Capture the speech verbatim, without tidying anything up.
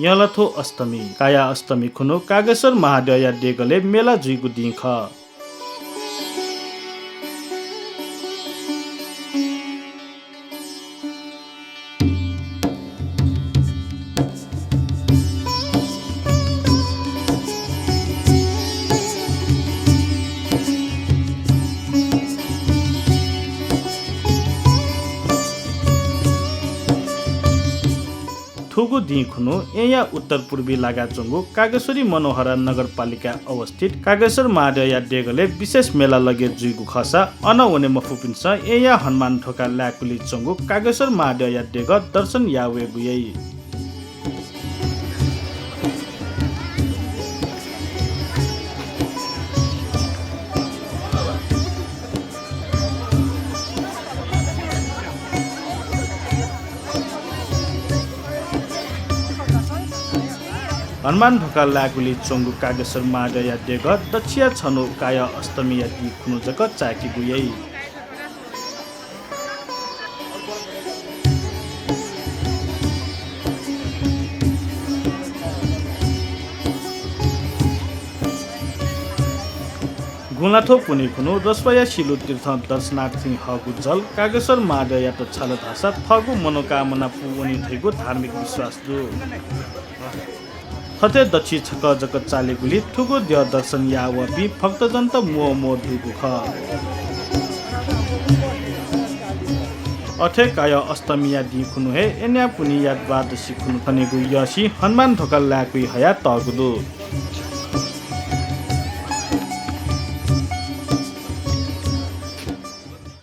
यंलाथ्व अष्टमी, काया अष्टमी खुन्हु कागेश्वर महाद्यःया देगलय् मेला जुइगु दिं खः। थुगु दिं खुन्हु येँया उत्तर पूर्वी लागाच्वंगु कागेश्वरी मनोहरा नगरपालिकाय् अवस्थित कागेश्वर महाद्यःया देगलय् विशेष मेला लगे जुइगु खःसा अन वने मफुपिन्सं येँया हनुमान ध्वाखा लाय्‌कुलि च्वंगु कागेश्वर महाद्यःया देगः दर्शन याः वयेगु याइ। हनुमान ध्वाखा लाय्‌कुलि च्वंगु कागेश्वर महाद्यःया देगः दच्छिया छन्हु काया अष्टमीया दिं खुन्हु जक चाय्‌केगु याइ। गुँलाथ्व पुन्हि खुन्हु रसुवाया सिलु तीर्थं दर्शनार्थीं हःगु जल कागेश्वर महाद्यःयात छाल धाःसा थःगु मनोकामना पूवनी धइगु धार्मिक विश्वास दु। थथे दच्छि छकः जक चालेगुलिं थुगु द्यः दर्शन याः वःपिं भक्तजनत म्वःम्वः दुगु खः। अथे काया अष्टमीया दिं खुन्हु हे येँया पुन्हिया द्वादशी खुन्हु खनेगु यःसिं हनुमान ध्वाखा लाय्‌कुइ हयातःगु दु।